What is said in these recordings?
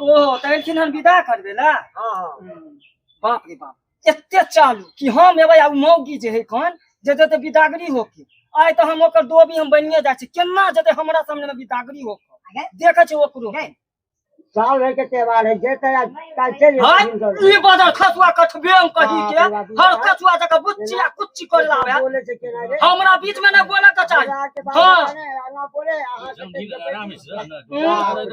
ओ तऽ एलखिन हन विदा करबे ला। हाँ। बाप रे बाप, एते चालू कि हम एबै आ उ मौगी जे है कन जे जेतै विदागरी होके। आइ तऽ हम ओकर दोबी हम बनिए जाइ छी, केना जेतै हमरा सामने मे विदागरी होके, देखै छी ओकरो। साल भर के त्योहार है, जेतै आज काल्हि चलि हाय, जेतै हिनकर। ई बदर खसुआ कठबेम कही के बाप रे बाप, हर कछुआ जकाँ बुच्ची आ कुच्ची करे लावे। बोले छै केना रे? हमरा बीच में नहीं बोले के चाही। हमरा के बात हाँ। ने, ना बोले, अहाँ के समझी तऽ आराम से रह ना।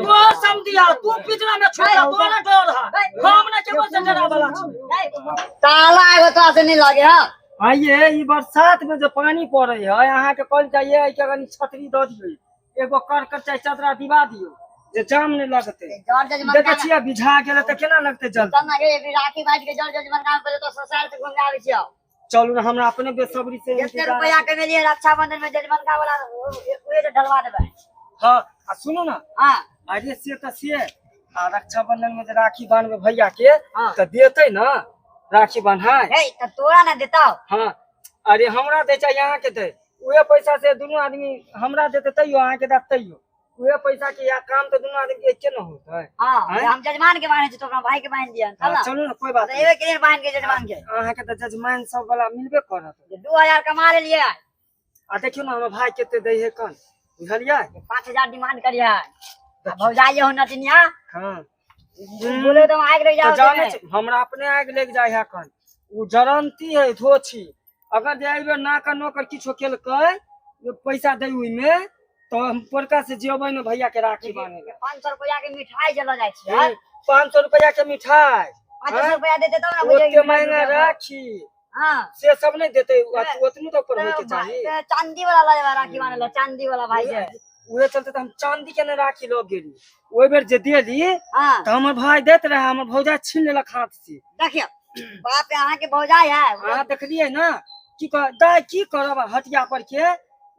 तो समझिया तू पिंजरा में छोड़ा तोरा डर है, हम ना केकरो से डरा वाला छी। ताला एगो तोरा से नहीं लगे है। आइए ई बरसात में जो पानी पड़े है, अहाँ के कहल जाइए के कनी छतरी दऽ दियौ, एगो करकट चाहे चदरा दिवा दियौ जे जाम नहीं लगते। जर जजमान देखै छियै भिझा गेलै तऽ केना लगते जल्दी। चल ना गे, अभी राखी बांध के जर जजमान काम पहिले तो ससुराल से घूम आबै छियौ। चलू ने, हमरा अपने बेसब्री से जितने इंतजार रुपया कमेलियै रक्षाबंधन में जजमान का वाला उहे से ढलवा देबै। हाँ, आ सुनू ना। हाँ। अरे से तऽ से, आ रक्षाबंधन में जे राखी बांधबै भैया के हाँ। तऽ देतै ना राखी बांधाय? हे तऽ तोरा ना देतौ। हाँ, अरे हमरा दै चाहे अहाँ के दै, उहे पैसा से दुनू आदमी हमरा देतै तैयो अहाँ के देत तैयो, उहे पैसा के या काम तऽ दुनू आदमी के एके न होतै। हाँ, आँय? हम जजमान के बांधै छी, तो अपना भाई के बांधि दियन। चल हाँ, ना। चलू ना, कोई बात तऽ नहीं। एबे के बांधि के जजमान के। अहाँ के तऽ जजमान सब वाला मिलबे करत। 2000 कमा लेलियै। आ देखियौ ने हमर भाई कते दै है कन, बुझलियै? 5000 डिमांड करियै। आ भौजाई हो नचनिया। हाँ। बोले तऽ आगि लागि तऽ जाओ। जानै छी हमरा अपने आगि लागि जाइ है कन, उ जरंती है धोछी, अगर जे एहिबेर नाक नोकर किछो केलकै पैसा दै ओहिमे तऽ हम पोरका से जेबै ने भैया के राखी बान्है लए। 500 रुपया के मिठाई जे लऽ जाइ छियै। 500 रुपया के मिठाई। 500 रुपया देतै तब ने ओते बुझै महंगा राखी। हाँ। से सब नहीं देते, ओतनी तो ऊपर होय के चाही। चांदी वाला लऽ जेबै राखी बान्है लए, चांदी वाला भाई से। उहे चलते तऽ हम चांदी के ने राखी लऽ गेली। ओहि बेर जे देली हाँ। तऽ हमर भाई दैत रहे, हमर भौजाई छीन लेलक हाथ से। देखियौ बाप रे, अहाँ के भौजाई है। अहाँ देखलियै ना की कह दाइ की करब हटिया पर के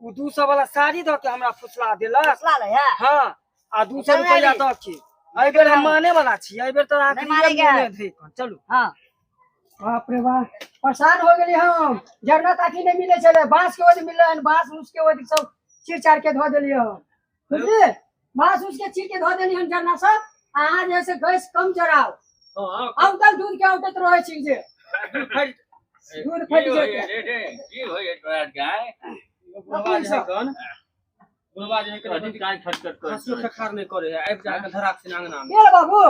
उ 200 वाला साड़ी दऽ के हमरा फुसला देलक। फुसला लै है। हाँ, आ 200 चलू रुपया अभी। दऽ के। एहि बेर हम माने वाला छी, एहि बेर तऽ नहीं आखिरी माने के है। मुँह धोइ कऽ। चलू। हाँ। बाप रे बाप, परेशान हो गेली हम। जरना ताकि नहीं मिले छलै, बांस के ओज मिललै हन, बांस उस के ओज सब चीर चार के धो देलियै हम, बुझलियै? बांस उस के चीर के धो देलियै हम जरना सब। अहाँ जे से गैस कम जराउ, हम तक दूध के औटैत रहै छी जे दूध फटि जेतै। की होइए तोरा आरके आँय? बुढ़वा जे है कन, बुढ़वा जे है कन, कथी काज खटखट करै खसियो छै? खखार नहि करे है, आबि जाके धराक से अंगना में। गेल बाबू।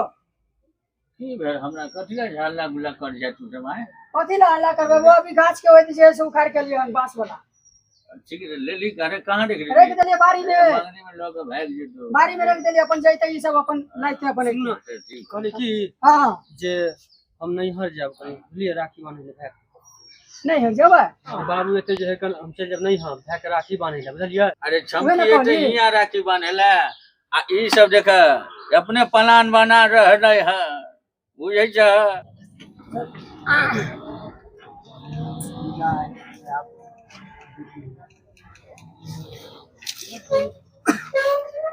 की भेल हमरा कथी लए हल्ला गुल्ला कर जाय तू सब आँय? कथी लए हल्ला करबै? वो अभी गाछ के ओहि जे से उखाड़ के लिए हन बांस वाला। ठीक है, लेली अरे कहाँ देख रख देलियै बाड़ी में। मंगनी में लऽ के भागि जेतौ। बाड़ी में रख देलियै, अपन जैतै ई सब अपन लाइते अपन सुनू ना, ठीक। कहली की हाँ। जे हम नैहर जायब कनी, बुझलियै, राखी बान्है लए भाय। नहीं हम जेबै। बाबू एते जे है कन हम चलि जायब नैहर भाय के राखी बान्है लए, बुझलियै? अरे उहे ने छमकी एते कहली। हियाँ राखी बान्है लए, आ ई सब देख अपने प्लान बना रहलै है, बुझै छ?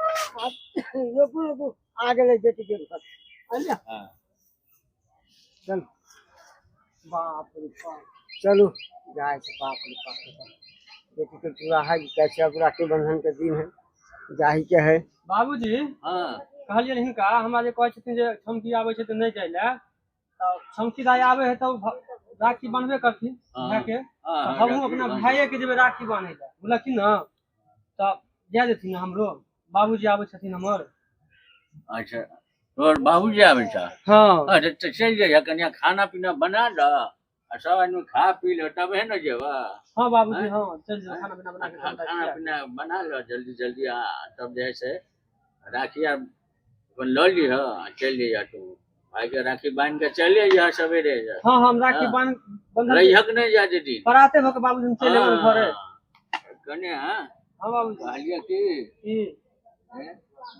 रुकू रुकू, आ गेलै बेटी के घर। अलिया। हाँ। चल। बाप रे बाप, चलू जाए छै। बाप रे बाप रे बाप, बेटी के पूरा है, कैसे अब राखी बंधन के दिन है, जाही के है। बाबूजी। हाँ। कहलियनि हिनका, हमरा जे कहै छथिन जे छमकी आबै छै तऽ नहि जाइ लए, तऽ छमकी दाइ आबै है तऽ राखी बान्हबे करथिन हाँ। भाय के। हाँ, तऽ हमहूँ राखी अपना बान्हबै। भाइये के जेबै राखी बान्है लए, बुझलखिन ने? तऽ जाय देथिन ने हमरो, बाबूजी आबै छथिन हमर। अच्छा, तोहर बाबूजी आबै छ? हाँ। अच्छा, तऽ चलि जइहे, कनिया खाना पीना बना लऽ आ सब आदमी खा पी लऽ तबे ने जेबऽ। हाँ बाबूजी, आँय? हाँ, चलि जेबै, खाना पीना बना के खाना खाना पीना बना लऽ जल्दी जल्दी, आ तब जे है से राखी आर अपन लऽ लिहऽ आ चलि जइहऽ तू। भाई के राखी बान्हि के चलि अइहऽ सवेरे। हाँ, हम राखी हाँ। बान्ह बंधन रहिहक नहि जादे दिन। पराते भऽ के बाबूजी हम चलि एबै घरे। हाँ। कने हाँ। हाँ बाबूजी। कहलियै की? की? हैं?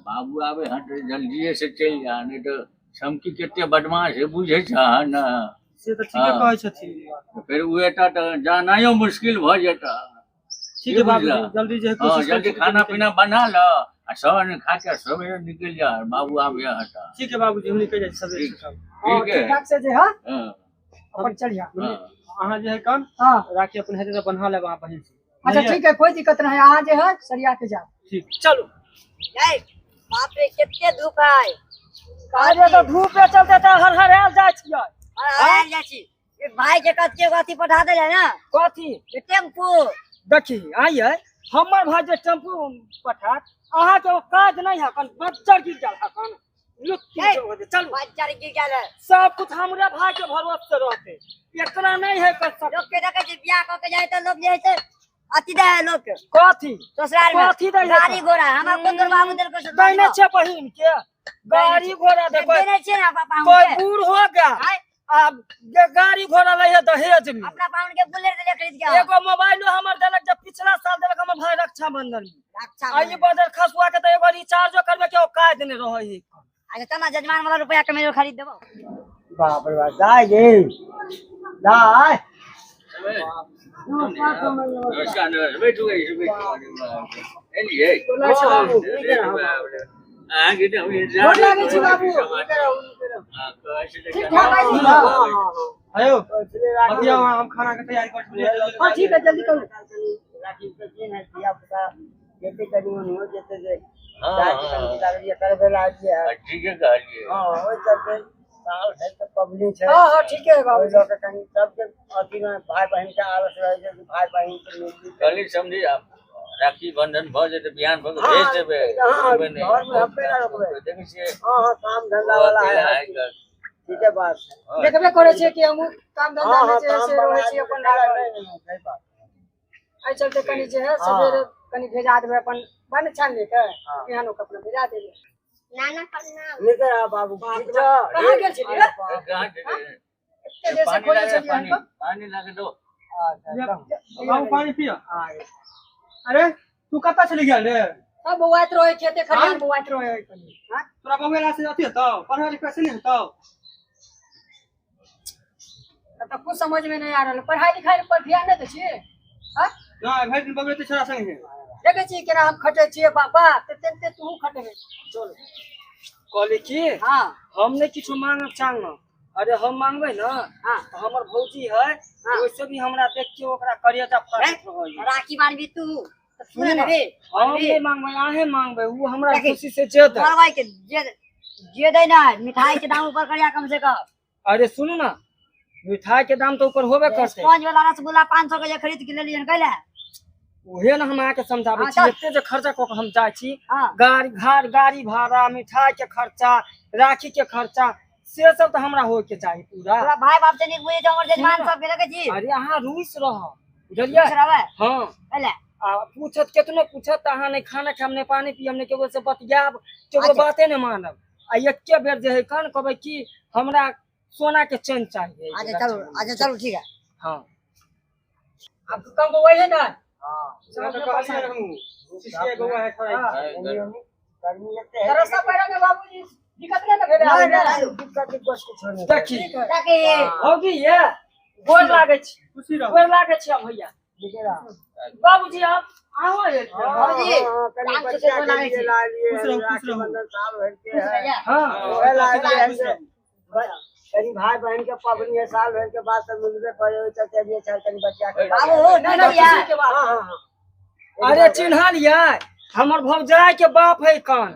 बाबू आबै हँ तऽ जल्दिए से चलि जा, नहि तऽ छमकी कते बदमाश है, बुझै छह ने? से तऽ ठीके हाँ। कहै छथिन। फेर ओ एता तऽ जानाइयो मुश्किल भऽ जेता। ठीक है बाबूजी, बुझला? जल्दी जे है हाँ, कोशिश जल्दी करै छी। खाना पीना बना लऽ आ सब आदमी खा के सवेरे निकलि जा, बाबू आबै हँ। ठीक है बाबूजी, हम निकलि जाइ छी सवेरे से। ठीक है। ठीक ठाक से जे है हाँ। अपन चलिया। हाँ। अहाँ जे है कन हाँ। राखी अपन हेतै तऽ बन्हा लेब अहाँ बहिन से। अच्छा ठीक है, कोई दिक्कत नहीं, अहाँ जे है सरिया के जाओ। ठीक, चलू। ए, बाप रे कते धूप है, अरे तऽ धूपे चलते तऽ हर हर आयल जाइ छियै। आयल जाइ छी। ई भाई के कते अथी पठा देले ना? कथी? ई टेम्पू। देखी आइये हमर भाई जे टेम्पू पठात अहाँके ओ काज नहीं है कन बच्चर गिर जाल हकन लुत्ती ए, जो होते चलू। बच्चर गिर गेल है। सब कुछ हमरे भाई के भरोसे रहते, इतना नहीं है कर सकते। लोग के देखे छी बियाह क के जाय त लोग जे है से अथी दे है लोग के। कथी? ससुराल में। कथी दै है? गाड़ी घोड़ा हमरा कोन तोर बाबू देलको से देने छे बहिन के गाड़ी घोड़ा देखो। देने छे ना पापा कोई हमके। बूढ़ हो गया आय। अब जे गाड़ी घोड़ा लै है दहेज में। अपना पाहुन के बुलेट देले खरीद के। एगो मोबाइलो हमर देलक जब पिछला साल देलक हमर भाई रक्षाबंधन में। रक्षा आ ई बदल खसुआ के त एगो रिचार्जो करबे के औकात ने रहै है। अच्छा चल ना जजमान वाला रुपया कमेरो खरीद देबो। बाप रे बाप दाय गे दाय। नमस्कार नमस्कार, बैठू गई बैठू। एलियै। अहाँके तऽ हम इंतजार गोर लागै छी बाबू। हाँ, कहै छी तऽ ठीक ठाक अछि ने? आयो बतियाउ, हम खाना के तैयारी करै छी। हाँ ठीक है जल्दी करू। राखी के दिन है, धिया पुता जेते करी ओनियो जेते जे हाँ, जाय के हाँ। कनी बिदागरी करबे लागिए है। ठीके कहलियै। हाँ, ओहि चलते साल भरि के पबनी छै। हाँ हाँ ठीक है बाबू। ओहि लऽ के कनी सबके अथी मे भाई बहिन के आलस रहै छै कि भाई बहिन के मिल कहली समझी आब राखी बंधन भऽ जेतै बिहान भऽ के हाँ, भेज देबै। हाँ, रोकबै नहि। घर मे हमरे ना रोकबै। देखै छियै। हाँ हाँ काम धंधा ओ वाला अकेला है। है घर। ठीक है बात है। हाँ, देखबे करै छियै कि हमहूँ काम धंधा हाँ में हाँ जे है काम से वाला रहै छी आदमी अपन के लागल। नहीं नहीं सही बात। एहि चलते कनी जे है हाँ। सवेरे कनी भेजा देबै अपन बन छान ले के हाँ। बिहानो के अपना भेजा देबै। नाना प्रणाम। नीक रह बाबू। ठीक छौ? कहाँ गेल छलियै रे? कहाँ गेलियै? एते देर से पानी खोजै लागे, छलियै पानी हमको। पानी लाके दो। अच्छा, बाबू पानी पिय। हाँ, अरे तू कतऽ चलि गेल रे? सब बौआइत रहै खेते खलिहान बौआइत रहै कनी। हाँ? तोरा बौएला से अथी हेतौ, पढ़ै लिखै से नहि हेतौ? तब तऽ कुछ समझ में नहीं आ रहल, पढ़ाई लिखाई पर ध्यान नहीं दै छियै। हाँ? नहि भरि दिन बौएतै छोरा संगे। देखै छियै केना हम खटै छियै बाबा, ते ते तू खटेबै। चलू कहली की हाँ हम नहीं किछु मांगब चांगब। अरे हम मांगबै ना हाँ। तऽ हमर भौजी है हाँ। ओइसे भी हमरा देख के ओकरा करेजा फाटैत रहै। राखी बान्हबी तू तऽ सुनू सुन ना, रे हम नहीं मांगबै अहें मांगबै, उ हमरा देखी, खुशी से जे दै। मरबै के जे जे दै ना मिठाई के दाम ऊपर करिया कम से कम। अरे सुनू ना मिठाई के दाम तो ऊपर होबे करतै। स्पंज वाला रसगुल्ला 500 के जे खरीद के लेलियन कैले। उहे ना हम अहाँके समझाबै हाँ, छी। चल। एते जे खर्चा कऽ के हम जाइ छी हाँ। गाड़ी घाट गाड़ी भाड़ा मिठाई के खर्चा राखी के खर्चा से सब तऽ हमरा होय के चाही पूरा। तोरा भाई बाप से नीक बुझै छौ हमर जजमान सब के देखै छी। अरे अहाँ रुसि रहब बुझलियै। खुश रहबै? हाँ। कैले? आ पूछत केतनो पूछत तऽ अहाँ नहि खाना खायब नहि पानी पियब नहि केकरो से बतियाब केकरो अच्छा। बाते नहि मानब। आ एके बेर जे है कन कहबै कि हमरा सोना के चेन चाहिए। अच्छा चलू, अच्छा चलू ठीक है। हाँ आब तू कम बौआइ है ना? हाँ। तऽ कहलियै हमहूँ, शिष्य बौआ है छोरा। हाँ। गर्मी एते है। तऽ रस्ता पैरा में बाबूजी दिक्कत नहीं ना भेलै नहीं, आबै में? नहीं, दिक्कत दिक्कत कुछो नहीं। देखी राखी। भौजी ये गोर लागै छी। खुशी रहू। गोर लागै छी अब भैया। नीके रह। बाबूजी आप आहो ये। भौजी, हाँ, कनी राम से बच्चा गोर के लागै लिए छी। लालिए, खुश रहू, खुश राखी रहू। बंधन साल भरि के खुश है। रहिया। हाँ। ओहे लालिए खुश रहू। कनी भाई बहन के पबनी है, साल भरि के बाद सब मिलबे करे, ओहि चलते अभी छै कनी बच्चा के। बाबू हो नहीं नहीं भैया। खुशी के बात। हाँ, हाँ, हाँ। अरे चिन्हलियै हमर भौजाई के बाप है कन।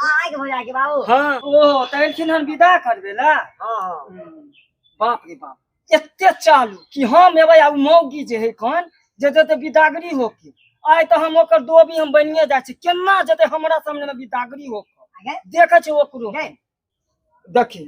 आइ के भौजाई के बाबू। हाँ ओ तऽ एलखिन हन विदा करबे ला। हाँ, हाँ। बाप रे बाप एते चालू कि हम एबै आ उ मौगी जे है कन जे जेतै बिदागरी होके। आइ तऽ हम ओकर दोबी हम बनिए जाइ छी, केना जेतै हमरा सामने मे बिदागरी होके देखै छी ओकरो। गै। देखी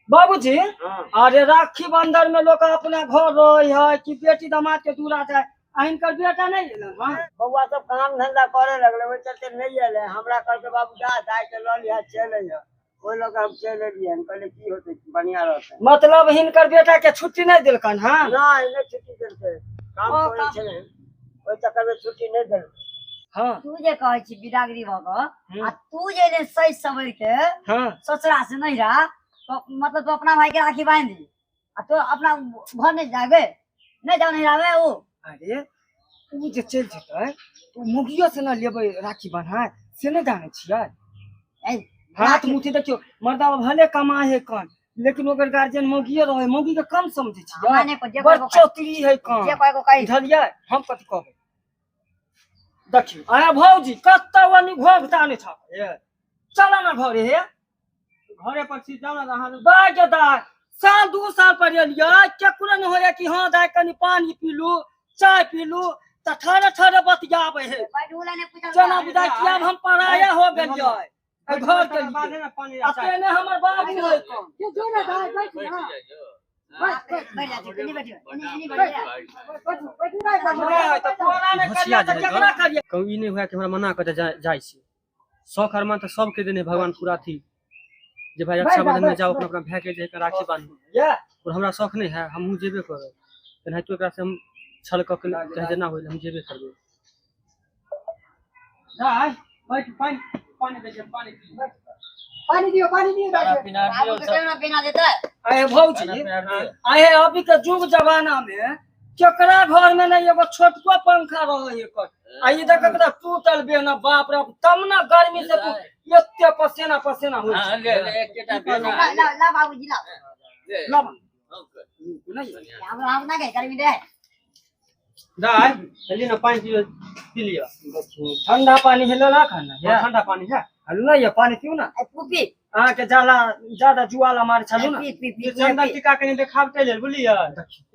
बाबूजी। हाँ। अरे राखी बंधन में लोग अपना घर रहे है कि बेटी दामाद के दूरा जाए, आ हिनकर बेटा नहीं एलन हँ? बौआ सब काम धंधा करे लगले, ओहि चलते नहीं एलै। हमरा कहलकै बाबू जा दाइ के लऽ लिहऽ चलि अइहऽ, ओहि लऽ के हम चलि एलियै। हम कहलियै की होतै बढ़िआँ रहतै। मतलब हिनकर बेटा के छुट्टी नहीं देलकन हँ? नहि नहि छुट्टी देलकै, काम करै छलै ओहि चक्कर मे छुट्टी नहि देलकै। हाँ। तू जे कहै छी बिदागरी भऽ कऽ आ तू जे एले सहि सवरि के हाँ। ससुरा से नैहरा, तो मतलब तू अपना भाई के राखी बांधि दी आ तू अपना घर नहीं जाबे, नहीं जाओ नैहरावे ऊ। अरे ऊ जे चलि जेतै तऽ मुगियो से ना लेबै राखी बन्हाय, से नहि जानै छियै? ऐ, हाथ मुट्ठी देखियौ मर्दा भले कमाए है कन लेकिन ओकर गार्जियन मौगिए रहै, मौगी के कम समझै छियै। हमरा नहि जे बड़ कहबो चतुरी है कन। जे कहबो कही। बुझलियै हम कथी कहबै? देखियौ आया भौजी कतौ ओनी घोघ ताने छ, चल ना घरे हे। घरे पर छी जाउ ने अहाँ बाज दाय साल 2 साल पर एलियै केकरो नहि होइए कि हँ दाय कनि पानी पीलू चाय पीलू तऽ ठहरे ठहरे बतियाबै है चना बुझाइ कि आब हम पराया हो गेलियै घर के लिए अकेले हमर बाबू है ये जो ना दाय बैठ ना कहूँ ई नहीं हुआ कि हमरा मना कर जाइ छी। शौक अरमान तऽ सबके देने भगवान पूरा थी जे भाई रक्षाबंधन में जाओ अपना अपना भाई के जे राखी बांधू और हमरा शौक नहीं है हमहूँ जेबे करब तेनाहितो एकरा से हम छल कऽ के चाहे जेना होय हम जेबे करबै। दाय बैठ पानी पानी दे पानी पानी दियो पानी दियो बाबू के केना बिना देतै। अरे भौजी अहे अभी के युग जमाना में केकरा घर में नहीं एगो छोटको पंखा रहे है कर आ ई देख के टूटल बेना बाप रे तब ना गर्मी से तू एते पसीना पसीना होइ हां ले ले एकटा बेना ला ला बाबूजी ला ला नहीं हम ना के गर्मी दे दाय चलिए ना पानी पी लियो ठंडा पानी है ला खाना है ठंडा पानी है हलू ना ये पानी पिऊ ना पी अहाँ के जाला ज्यादा जुआला मारे छलू ना पी पी पी चंदन टीका के नहीं देखाबते लेल बुझलियै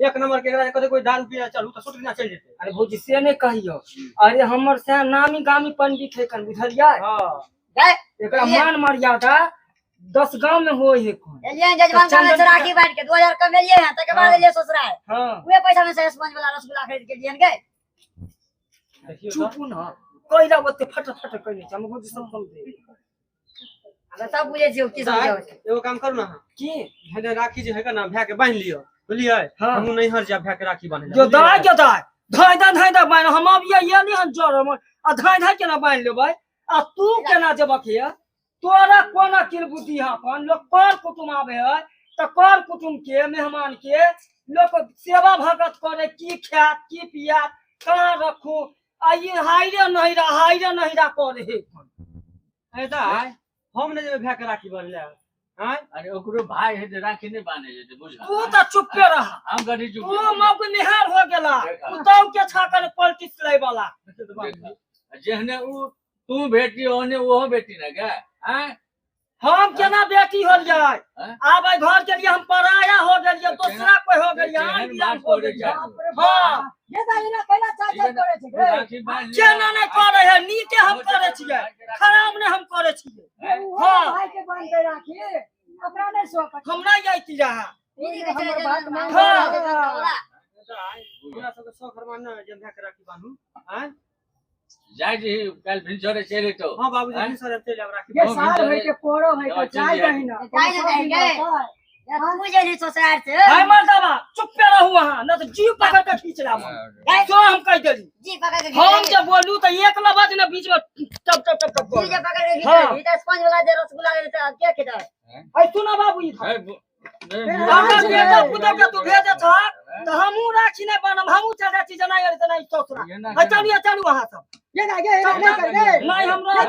एक नंबर के एकरा कते कोई दारू पीना चलू त सुट ना चल जेते। अरे भौजी से नहीं कहियो अरे हमर से नामी गामी पंडित है कन बुझलियै हां एकरा मान मर्यादा 10 गांव में होय है कोन एलियन जजमान का से राखी बांध के 2000 कमेलिए हैं तके बाद एलिए ससुराल हां उहे पैसा में से स्पंज वाला रसगुल्ला खरीद के लियन गए। चुप ना कइला ओते फट फट कइले हम भौजी सब समझे अगर सब बुझे छियो की समझे एगो काम करू ना की हेने राखी जे है ना भाई के बांध लियो बुझलियै हम नहीं हर जा भाई के राखी बांधे जो दाय जो दाय धाय धाय धाय धाय बांध हम अब ये एली हन जर हम आ धाय धाय केना बांध लेबै आ तू केना जेबक ये तोरा कोना किल बुद्धि है अपन लोग कर कुटुम आवे है त कर कुटुम के मेहमान के लोग सेवा भगत करे की खात की पियात कहाँ रखू आ ई हाइरे नहिरा हाइरे नहिरा करे है ए दाय हम नहीं जेबै भाई के राखी बांधले हां। अरे ओकरो भाई है जे राखी नहीं बांधे जेते बुझ तू त चुप्पे रह हम गड़ी चुप तू मौके निहार हो गेला तू के छाकर पलटिस लै वाला जेहने उ तू बेटी ओने ओहो बेटी ना गे हैं हम केना बेटी हो जाए आब घर के लिए हम पराया हो गेलिए दोसरा कोई हो गेलिए आन बियाह हो गेलिए। हां ये दाई ना कैला चाचा करे छै केना नहीं करे है नीके हम करे छियै खराब नहीं हम करे छियै। हां भाई के बांध के राखी ओकरा नहीं शौक हम नहीं जाती रहा हमर बात मान हमरा सब के शौक अरमान ना जे भाई के राखी बांधू हैं जाय जी काल भिनसरे चले तो। हां बाबूजी भिनसरे चल आब राखी ये साल भर के पोरो है तो जाय दही ना जाय ना जाय गे तू जेली ससुराल से हाय मर्दाबा चुप्पे रहू अहाँ न त जीव पकड़ के खींच लाब जो हम कह देली जी पकड़ के हम जे बोलू त एक लबज ने बीच में टप टप टप टप जी जे पकड़ के खींच ई त स्पंज वाला जे रसगुल्ला ले त के खेतै ऐ सुना बाबू ई अगर बेटा पुतोह के तू भेजे छ त हमहू राखी नहीं बान्हब हमहू चल जाइ छी जेना एलै तेना ससुरा। चलू चलू अहाँ सब ये ना ये नहीं कर गे नहीं हमरा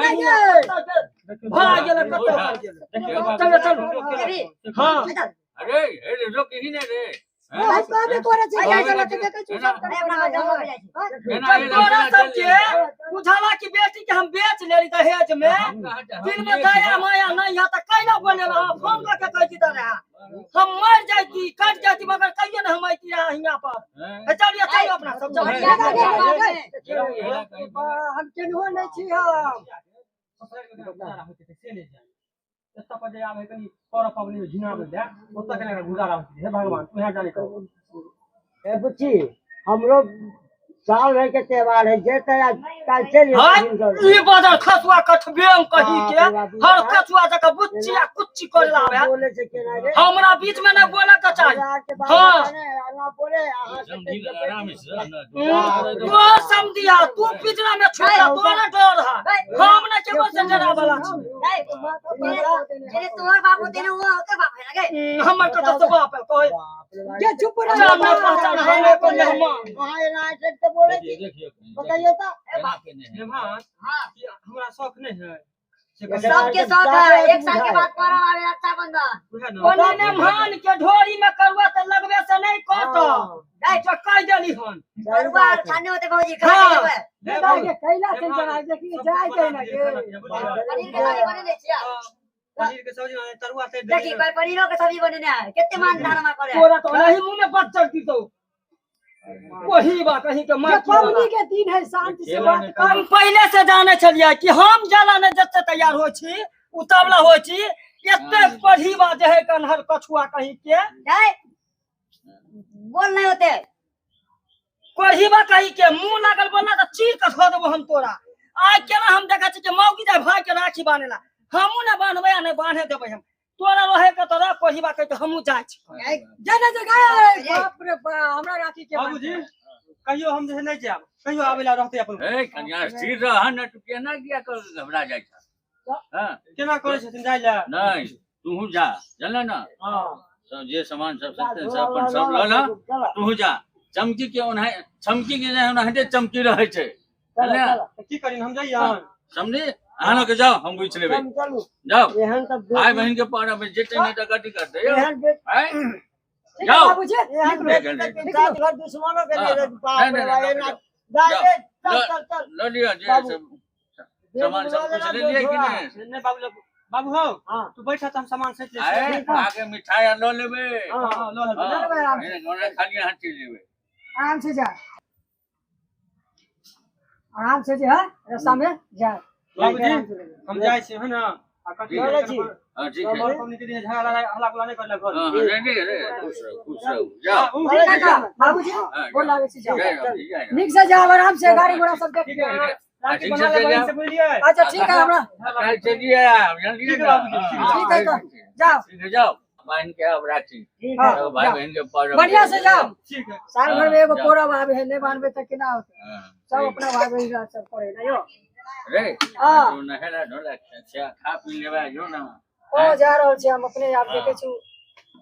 भाग गेल कतौ भाग गेल चलो चलो। हां अरे अरे रोक ही नहीं रे हम कहबे करे छी जाय चला के देखै छी सब तोरा सबके बुझाला कि बेटी के हम बेच लेली दहेज में दिन में दया माया नहीं है त कैला बोले रहा फोन करके कह दी रहा हम मर जाती कट जाती मगर कहियो न हम आती रहा हियां पर। चलिए चलो अपना सब चलो हम केनहो नहीं छी हम से नहीं जाए एतऽ पर जे आबै कनी पर पबनी में झिनाबै दे ओतऽ केना गुजारा होइत हे भगवान तू जाने करो। ए बुच्ची हमरो साल भर के त्योहार है जे तया काल चल ई बदल खसुआ कठबेम कही के हर कछुआ जका बुच्ची आ कुच्ची कर लावे बोले से केना रे हमरा बीच में ना बोले के चाही। हां ना बोले अहाँ से तू समझिया तू पिंजरा में छोड़ा तोरा डर है हम ना केकरो से डरा वाला छी। जेने तोहर बाप होते ने वो ओकर बाप है ना गे हमर कत से बाप है कहे ये चुप रह ना पहचान हम एको मेहमान अहाँ एना से बोले देखियो बताइयो त हां हमरा शौक नहीं है सबके शौक है एक साल के बाद परब आवे रक्षाबंधन कोने मेहमान के ढोरी में करुआ त लगबे से नहीं कटत जो कह देली हन करुआ खाने होते भौजी खा के जेबै ये दाई के कैला चल जरा देखी जाय दे ना गे पनीर के सारी बनेने छियै। पनीर के सब्जी बनेने, तरुआ तरि देखी देने। कोई पनीरो के सब्जी बनेने है केते मान धारमा करे तोरा तो नहीं मुंह में बच्चर दीतौ वही बात कहीं के मार ये पबनी के दिन है, शांति से बात कर। हम पहले से जाने छलियै कि हम जाला ने जते तैयार होइ छी उतावला होइ छी एते पढ़ी बात जे है कन्हर कछुआ कहीं के जाय बोल नहीं होते कही बा कहीं के मुंह लागल बोलना तऽ चीर के धो देबो हम तोरा। आइ केना हम देखै छी कि मौगी जाय भाई के राखी बान्हेला, हमहूँ ने बान्हबै आ ने बान्हे देबै हम। तोरा रहे के तोरा कही बा कहि के हमहूँ जाइ छी। जा ना जा गए, बाप रे बाप, हमरा राखी के बाबूजी कहियो हम जे नहीं जाब, कहियो आबेला रहते अपन। ए कन्या स्थिर रह न, तू केना किया कर घबरा जाइ छ? हां केना करै छथिन जाइ ला? नहीं तू जा, जानला ना? हां सब जे सामान सब सकते सब अपन सब ल ल, तू जा। चमकी के ओनाहे चमकी के जे ओनाहे चमकी रहै छै। चल की करिन हम जाइए? समझे अहाँ लोग के जाओ, हम पूछ लेबै। चलू जाओ एहन त भाई बहन के पर में जेते नहीं त गति करते यौ। एहन आय ठीक है जाओ। बाबूजी, एहन निकलो। बेटी त सात घर दुश्मनो के हाँ, नहीं बाप नहीं, रे नहीं, बाप, नहीं, एना नहीं, जा जाओ। रे, चल चल चल ल लियो जे बाबू। सब सामान सब कुछ ले लिए कि नहीं? नहीं बाबू बाबू हो हाँ। तू बैठा त हम सामान सैत ले आए आगे मिठाई आर ल लेबै। हां हां ल लेबै। हाँ, लेबै आराम से। एने गोना खाली हाथ चलि जेबै। आराम से जा, आराम से जे है रास्ता में जा। बाबूजी आराम से ले जा। हम जाइ छी है ना? आ कथी चलै छी। हां ठीक है। घर पबनी के दिन झगड़ा लड़ाई हल्ला गुल्ला नहीं करलक घर। हां हां नहीं नहीं रे, खुश रहो खुश रहो जाओ। ठीक है का बाबूजी, हाँ, गोर लागै छी, जाओ। जाओ, जाओ, जाओ। नीक से जाओ, आराम से गाड़ी घोड़ा सब देख ठीक के। है राखी ठीक बना से ले बहन जाओ। से बुझलियै? अच्छा ठीक है हमरा काल्हि चलिए आयब, जानलियै ठीक है ना? बाबूजी, ठीक है। हाँ, ठीक है तो जाओ। ठीक है जाओ। बहन के अब राखी हाँ, तो भाई जाओ। बहन के पर्व बढ़िया से जाओ। ठीक है। साल भर में एगो जाओ। परब आवे है, नहीं बांधबे त केना होतै? हाँ, सब ठीक। अपना भाई बहन सब करे ना यो। रे हाँ। तू नहेला धोला अच्छा खा पी लेबे जो ना। ओ जा रहल छी हम अपने आप हाँ। देखे छी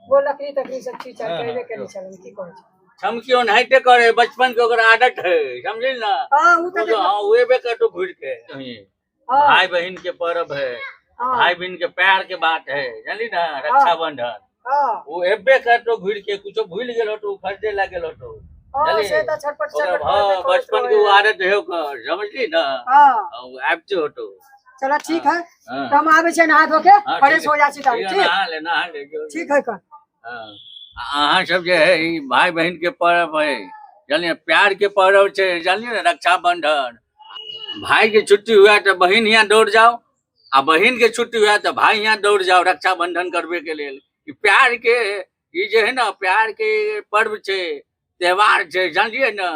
वो लकड़ी तकड़ी सब चीज हाँ, करबे हाँ, केने छल, की कहै छी? चमकी ओनाहिते करे, बचपन के ओकर आदत है, समझली ना? हां उ उ त तो हाँ उएबे करतो घुर के। हां भाई बहन के पर्व है, हां भाई बहन के प्यार के बात है, जानली ना? रक्षाबंधन हां वो एबे करतो घुर के, कुछो भूल गेल होतो खरीदे लागल होतो। हां जानली? से त छटपट ओकरा छटपट हाँ करबे करैत बचपन के वो रहे। आदत है ओकर, समझली ना? हां उ आबिते होतो। चलो ठीक है, हाँ। तो हम आबै छियै नहा धो के हाँ, फ्रेश ठीक हो जाइ छी तब, ठीक है, ठीक नहा ले नहा ले जो। ठीक है का। हाँ, अहाँ सब जे है ई भाई बहन के पर्व है, जानलिए? प्यार के पर्व छै, जानलिए ना? रक्षाबंधन भाई के छुट्टी हुआ तो बहन यहाँ दौड़ जाओ, आ बहन के छुट्टी हुआ तो भाई यहाँ दौड़ जाओ रक्षाबंधन करबे के लेल। ई प्यार के ई जे है ना प्यार के पर्व छै, त्योहार छै, जानलिए ना?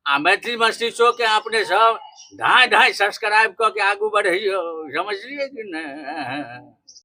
आ मैथिली मस्ती शो के अपने सब ढाई ढाई सब्सक्राइब कऽ के आगू बढ़ैयौ, समझलिए कि नहि?